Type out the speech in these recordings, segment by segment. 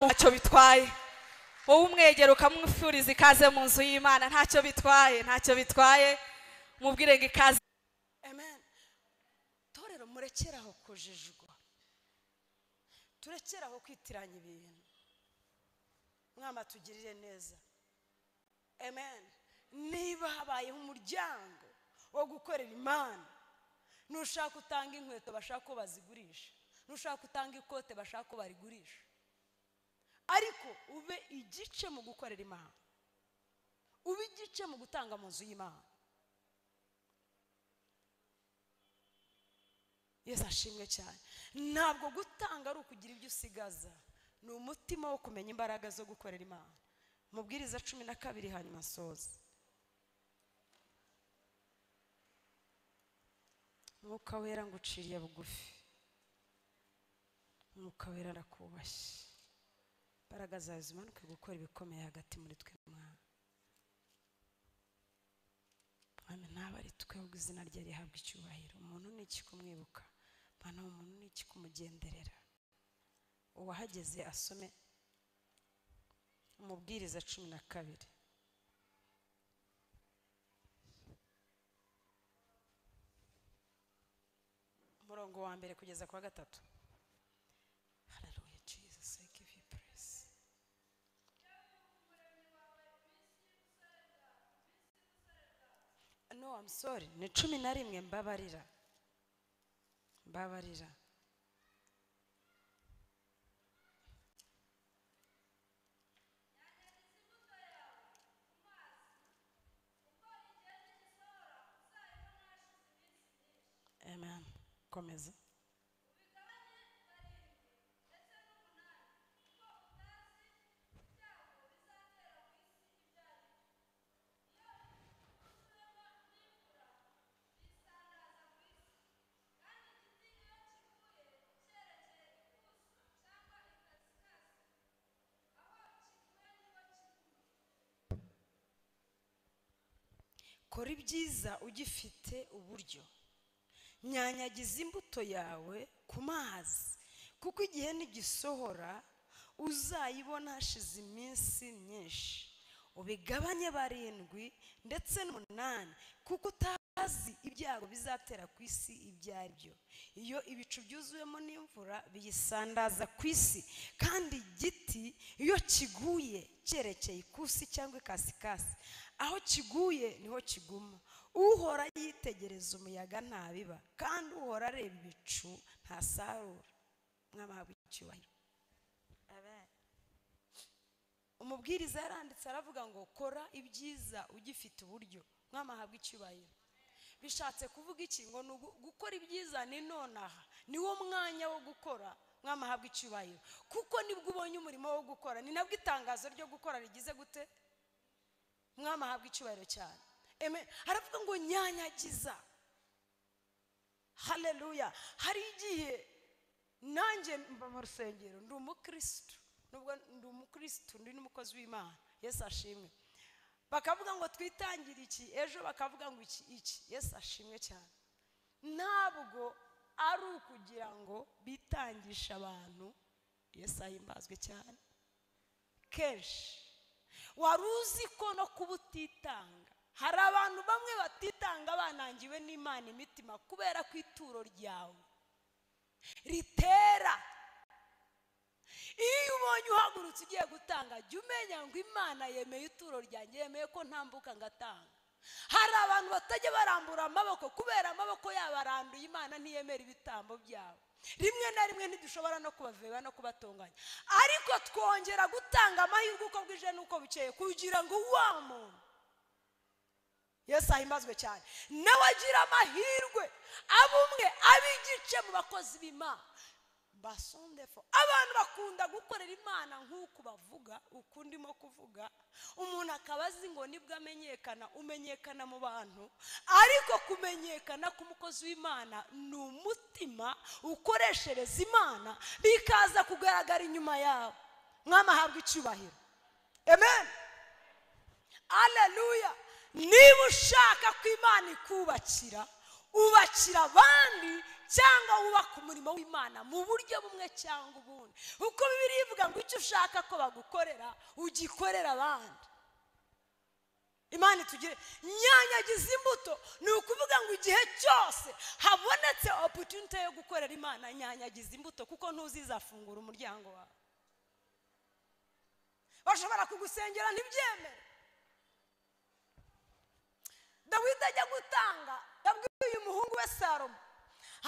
Ntacyo bitwaye wowe umwegera ukamwifuriza ikaze mu nzu y'Imana, ntacyo bitwaye, ntacyo bitwaye, mubwire ngo ikaze. Amen. Torero murekeraho kujijwa, turekeraho kwitiranya ibintu. Mwama tugirire neza. Amen. Niba habayeho umuryango wo gukorera Imana, nushaka utanga inkweto bashaka ko bazigurisha, nushaka utanga ikote bashaka ko barigurisha, ariko ube igice mu gukorera Imana, ube igice mu gutanga mu nzu y'Imana. Yesu ashimwe cyane. Ntabwo gutanga ari ukugira ibyo usigaza, ni umutima wo kumenya imbaraga zo gukorera Imana. Mubwiriza 12 hanyuma soza. Mwuka wera nguciriye bugufi, Mwuka wera arakubashye, imbaraga zawe zimanuke gukora ibikomeye hagati muri twe. Mwami, Mwami naba ari twe, ubwo izina rye rihabwa icyubahiro. Umuntu ni iki kumwibuka? Mana, umuntu ni iki kumugenderera? Uwahageze asome Umubwiriza 12. Umurongo wa mbere kugeza kwa 3. Hallelujah, Jesus, I give you praise. No, I'm sorry. Ni 11. Mbabarira. Mbabarira. Amen. Komeza. Kora ibyiza ugifite uburyo, nyanyagiza imbuto yawe ku mazi, kuko igihe nigisohora uzayibona hashize iminsi myinshi. Ubigabanye 7 ndetse 8, kuko utazi ibyago bizatera ku isi ibyo ari byo. Iyo ibicu byuzuwemo n'imvura biyisandaza ku isi, kandi igiti iyo kiguye cyerekeye ikusi cyangwa ikasikasi, aho kiguye niho kiguma. Uhora yitegereza umuyaga ntabiba, kandi uhora areba ibicu ntasarura. Mwamahabwa icyubahiro. Amen. Umubwiriza yaranditse aravuga ngo kora ibyiza ugifite uburyo. Mwamahabwa icyubahiro. Bishatse kuvuga iki? Ngo gukora ibyiza ni nonaha, niwo mwanya wo gukora. Mwamahabwa icyubahiro, kuko nibwo ubonye umurimo wo gukora, ni nabwo itangazo ryo gukora rigize gute. Mwamahabwa icyubahiro cyane. Amen. Haravuga ngo nyanyagiza. Haleluya. Hari igihe nanjye mba mu rusengero, ndi umukristo, nubwo ndi umukristo ndi n'umukozi w'Imana, Yesu ashimwe. Bakavuga ngo twitangire iki, ejo bakavuga ngo iki iki. Yesu ashimwe cyane. Ntabwo ari ukugira ngo bitangisha abantu. Yesu ahimbazwe cyane. Kenshi wari uzi ko no kuba utitanga, hari abantu bamwe batitanga banangiwe n'Imana imitima kubera ko ituro ryawe ritera. Iyo ubonye uhagurutse ugiye gutanga, jya umenya ngo Imana yemeye ituro ryanjye, yemeye ko ntambuka ngatanga. Hari abantu batajya barambura amaboko kubera amaboko yabo aranduye, Imana ntiyemera ibitambo byabo. Rimwe na rimwe ntidushobora no kubaveba no kubatonganya, ariko twongera gutanga amahirwe uko bwije n'uko bukeye, kugira ngo wa muntu, Yesu ahimbazwe cyane, nawe agira amahirwe abe umwe, abe igice mu bakozi b'Imana. Basondefo. Abantu bakunda gukorera Imana nk'uko bavuga, uko ndimo kuvuga, umuntu akaba azi ngo nibwo amenyekana, umenyekana mu bantu, ariko kumenyekana k'umukozi w'Imana ni umutima ukoreshereza Imana, bikaza kugaragara inyuma yawe. Mwamahabwa icyubahiro. Amen. Haleluya. Niba ushaka ko Imana ikubakira, ubakira abandi cyangwa wubaka umurimo w'Imana mu buryo bumwe cyangwa ubundi. Uko Bibiliya ivuga ngo icyo ushaka ko bagukorera ugikorera abandi. Imana itugire nyanyagiza imbuto, ni ukuvuga ngo igihe cyose habonetse opportunity yo gukorera Imana, nyanyagiza imbuto, kuko ntuzizafungura umuryango wawe. Bashobora kugusengera ntibyemere. Dawidi ajya gutanga, yabwiye umuhungu we Salomo,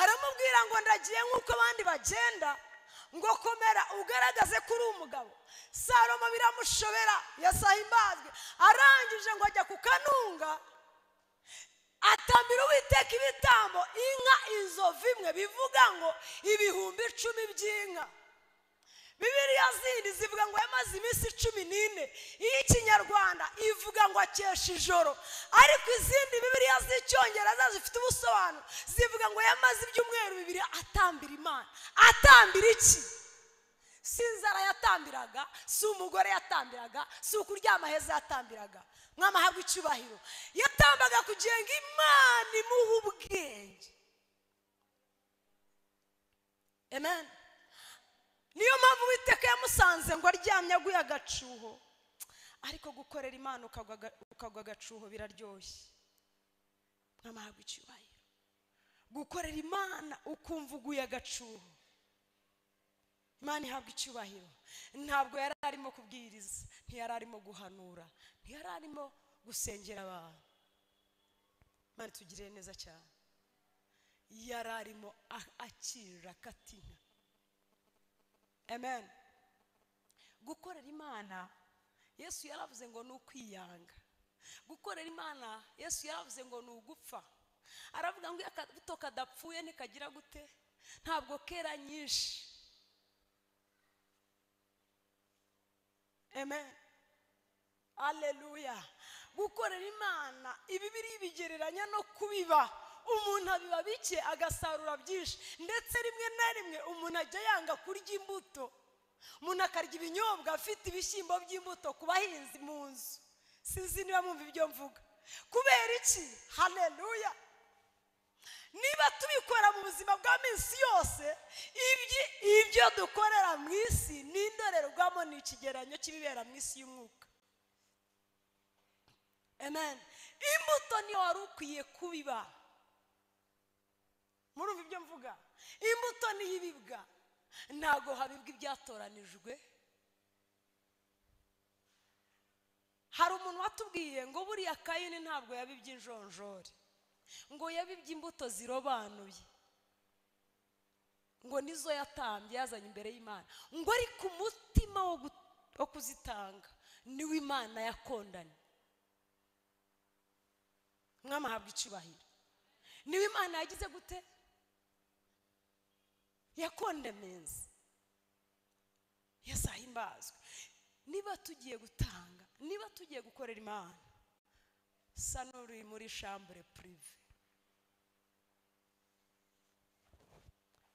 aramubwira ngo ndagiye nk'uko abandi bagenda, ngo komera ugaragaze ko uri umugabo. Salomo biramushobera, yasahimbazwe. Arangije ngo ajya ku kanunga atambira Uwiteka ibitambo, inka inzovu imwe, bivuga ngo 10,000 by'inka. Bibiliya zindi zivuga ngo yamaze iminsi 14, iy'Ikinyarwanda ivuga ngo akesha ijoro, ariko izindi Bibiliya z'Icyongereza zifite ubusobanuro zivuga ngo yamaze ibyumweru 2 atambira Imana. Atambira iki? Si inzara yatambiraga, si umugore yatambiraga, si ukuryama heza yatambiraga. Mwamahabwa icyubahiro. Yatambaga kugira ngo Imana imuhe ubwenge. Amen. Niyo mpamvu Uwiteka yamusanze ngo aryamye aguye agacuho. Ariko gukorera Imana ukagwa agacuho biraryoshye. Mwamahabwa icyubahiro. Gukorera Imana ukumva uguye agacuho. Imana ihabwa icyubahiro. Ntabwo yari arimo kubwiriza, ntiyari arimo guhanura, ntiyari arimo gusengera abantu. Imana itugirire neza cyane. Yari arimo akirira katinka. Amen. Gukorera Imana, Yesu yaravuze ngo ni ukwiyanga. Gukorera Imana, Yesu yaravuze ngo ni ugupfa. Aravuga ngo akabuto kadapfuye ntikagira gute, ntabwo kera nyinshi. Amen. Haleluya. Gukorera Imana, ibi biri bigereranya no kubiba. Umuntu abiba bike agasarura byinshi, ndetse rimwe na rimwe umuntu ajya yanga kurya imbuto. Umuntu akarya ibinyobwa afite ibishyimbo by'imbuto ku bahinzi mu nzu. Sinzi niba mwumva ibyo mvuga. Kubera iki? Haleluya. Niba tubikora mu buzima bwa minsi yose, ibyo dukorera mu isi ni indorerwamo, ni ikigereranyo cy'ibibera mu isi y'umwuka. Amen. Imbuto niyo wari ukwiye kubiba. Murumva ibyo mvuga? Imbuto niyibibwa, ntago habibwa ibyatoranijwe. Hari umuntu watubwiye ngo buriya Kayini ntabwo yabibye injonjori, ngo yabibye imbuto zirobanuye, ngo nizo yatambye yazanye imbere y'Imana, ngo ariko umutima wo kuzitanga niwe Imana yakondanye. Mwamahabwa icyubahiro. Niwe Imana yagize gute? Yakondemenze. Yasahimbazwe. Niba tugiye gutanga, niba tugiye gukorera Imana, sa n'uri muri chambre prive.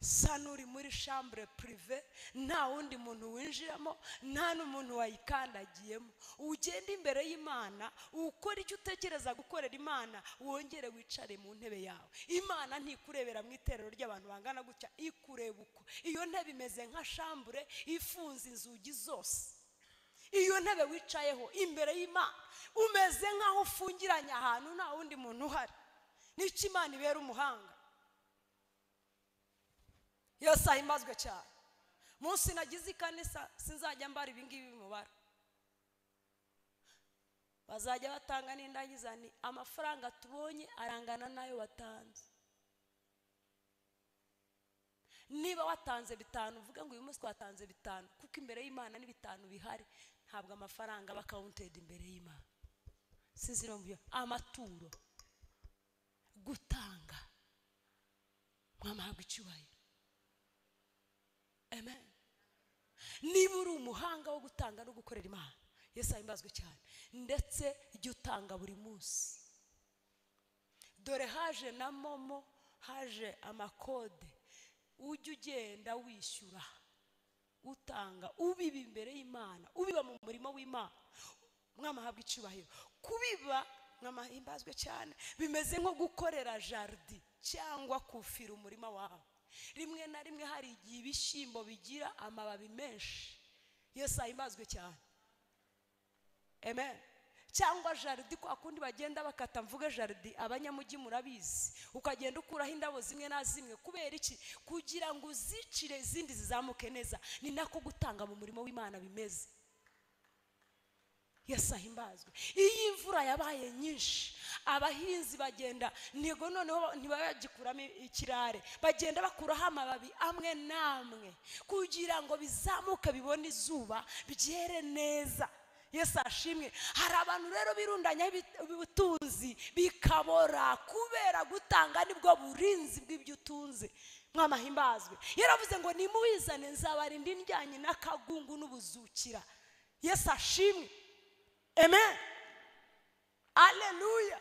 Sa n'uri muri chambre prive, nta wundi muntu winjiramo, nta n'umuntu wayikandagiyemo. Ugenda imbere y'Imana, ukora icyo utekereza gukorera Imana, wongere wicare mu ntebe yawe. Imana ntikurebera mu iterero ry'abantu bangana gutya, ikureba uko. Iyo ntebe imeze nka chambre ifunze inzugi zose. Iyo ntebe wicayeho imbere y'Imana, umeze nkaho ufungiranye ahantu nta wundi muntu uhari. Nicyo Imana ibera umuhanga. Yesu ahimbazwe cyane. Munsi nagize ikanisa sinzajya mbara ibi ngibi mubara. Bazajya batanga n'indangiza ni amafaranga tubonye arangana nayo watanze. Niba watanze 5 uvuga ngo uyu munsi twatanze 5, kuko imbere y'Imana ni 5 bihari, ntabwo amafaranga aba counted imbere y'Imana. Sinzi no amaturo, gutanga, mwamahabwa icyubahiro. Amen. Niba uri umuhanga wo gutanga no gukorera Imana, Yesu ahimbazwe cyane. Ndetse jya utanga buri munsi. Dore haje na momo, haje amakode, ujye ugenda wishyura, utanga, ubiba imbere y'Imana, ubiba mu murimo w'Imana. Mwamahabwa icyubahiro. Kubiba, mwamahimbazwe cyane, bimeze nko gukorera jardin cyangwa kufira umurima wawe. Rimwe na rimwe hari igihe ibishyimbo bigira amababi menshi. Yesu ahimbazwe cyane. Amen. Cyangwa jaridi kwa kundi bagenda bakata, mvuge jaridi abanyamujyi murabizi, ukagenda ukuraho indabo zimwe na zimwe. Kubera iki? Kugira ngo uzicire izindi zizamuke neza. Ni nako gutanga mu murimo w'Imana bimeze. Yesu ahimbazwe. Iyo imvura yabaye nyinshi, abahinzi bagenda ntego noneho ntibagikuramo ikirare, bagenda bakuraho amababi amwe namwe kugira ngo bizamuke bibone izuba byere neza. Yesu ashimwe. Hari abantu rero birundanya ubutunzi bikabora kubera gutanga nibwo burinzi bw'ibyo utunze. Mwamahimbazwe. Yaravuze ngo nimuwizane nzabarinda indyanyi n'akagungu n'ubuzukira. Yesu ashimwe. Amen. Haleluya.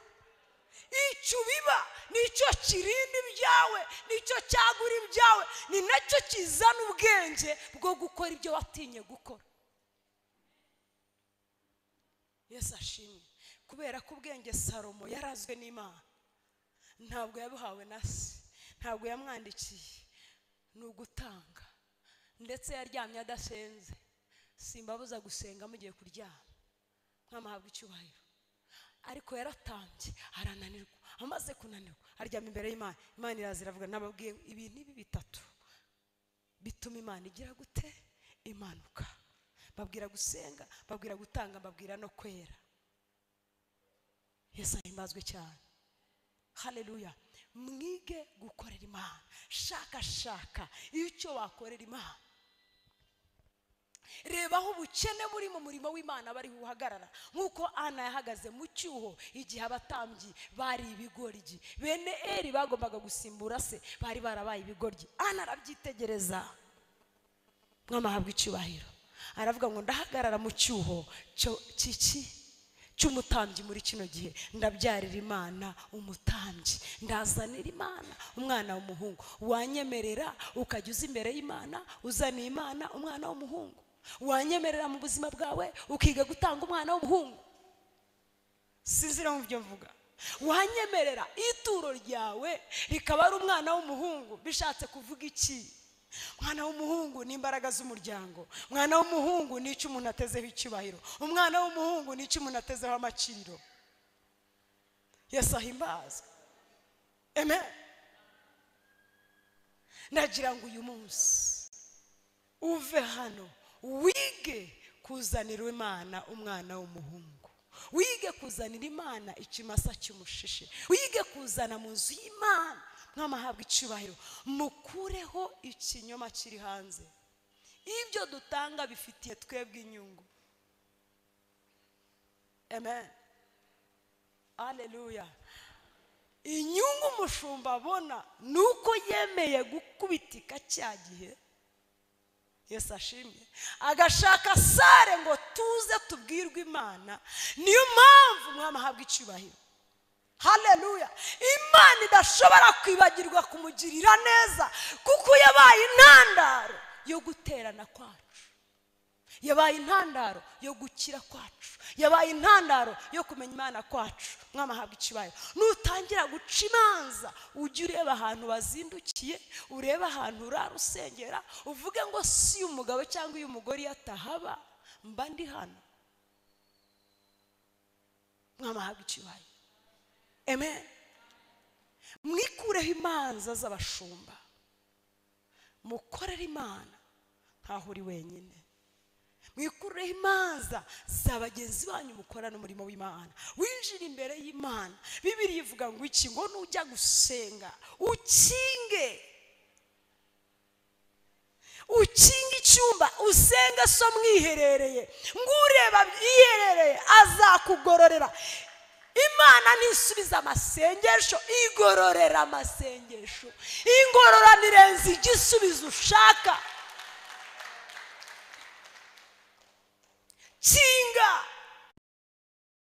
Icyo biba nicyo kirinda ibyawe, nicyo cyagura ibyawe, ni nacyo kizana ubwenge bwo gukora ibyo watinye gukora. Yesu ashimwe. Kubera ko ubwenge Salomo yarazwe n'Imana, ntabwo yabuhawe na se, ntabwo yamwandikiye, ni ugutanga. Ndetse yaryamye adasenze. Simbabuza gusenga mugiye kuryama, mwamahabwa icyubahiro. Ariko yaratambye arananirwa. Amaze kunanirwa aryama imbere y'Imana. Imana iraza iravuga, nababwiye ibintu ibi bitatu bituma Imana igira gute? Imanuka. Babwira gusenga, babwira gutanga, babwira no kwera. Yesu ahimbazwe cyane. Haleluya. Mwige gukorera Imana. Shaka shaka icyo wakorera Imana. Reba aho ubukene buri mu murimo w'Imana bari uhagarara, nkuko Ana yahagaze mu cyuho igihe abatambyi bari ibigoryi. Bene Eli bagombaga gusimbura se, bari barabaye ibigoryi. Ana arabyitegereza. Mwamahabwa icyubahiro. Aravuga ngo ndahagarara mu cyuho cyo cy'umutambyi muri kino gihe, ndabyarira Imana umutambyi, ndazanira Imana umwana w'umuhungu. Wanyemerera ukajya uza imbere y'Imana uzaniye Imana umwana w'umuhungu. Wanyemerera mu buzima bwawe ukiga gutanga umwana w'umuhungu. Sinzira mu byo mvuga. Wanyemerera ituro ryawe rikaba ari umwana w'umuhungu. Bishatse kuvuga iki? Mwana w'umuhungu ni imbaraga z'umuryango. Mwana w'umuhungu ni icyo umuntu atezeho icyubahiro. Umwana w'umuhungu ni icyo umuntu atezeho amakiriro. Yesu ahimbazwe. Amen. Nagira ngo uyu munsi uve hano wige kuzanira Imana umwana w'umuhungu. Wige kuzanira Imana ikimasa cy'umushishe. Wige kuzana mu nzu y'Imana. Mwamahabwa icyubahiro. Mukureho ikinyoma kiri hanze. Ibyo dutanga bifitiye twebwe inyungu. Amen. Haleluya. Inyungu umushumba abona nuko yemeye gukubitika cya gihe. Yesu ashimwe. Agashaka sare ngo tuze tubwirwe Imana. Niyo mpamvu mwamahabwa icyubahiro. Haleluya. Imana idashobora kwibagirwa kumugirira neza, kuko yabaye intandaro yo guterana kwacu, yabaye intandaro yo gukira kwacu, yabaye intandaro yo kumenya Imana kwacu. Mwamahabwa icyubahiro. Nutangira guca imanza, ujye ureba ahantu bazindukiye, ureba ahantu urara usengera, uvuge ngo si umugabo cyangwa uyu mugore yatahaba mba ndi hano. Mwamahabwa icyubahiro. Amen. Mwikureho imanza z'abashumba, mukorere Imana nkaho uri wenyine. Mwikureho imanza za bagenzi banyu mukorana umurimo w'Imana. Winjira imbere y'Imana. Bibiliya ivuga ngo iki? Ngo nujya gusenga ukinge, ukinge icyumba, usenga so mwiherereye, ngo ureba yiherereye azakugororera. Imana nisubiza amasengesho, igororera amasengesho. Ingororano irenze igisubizo ushaka.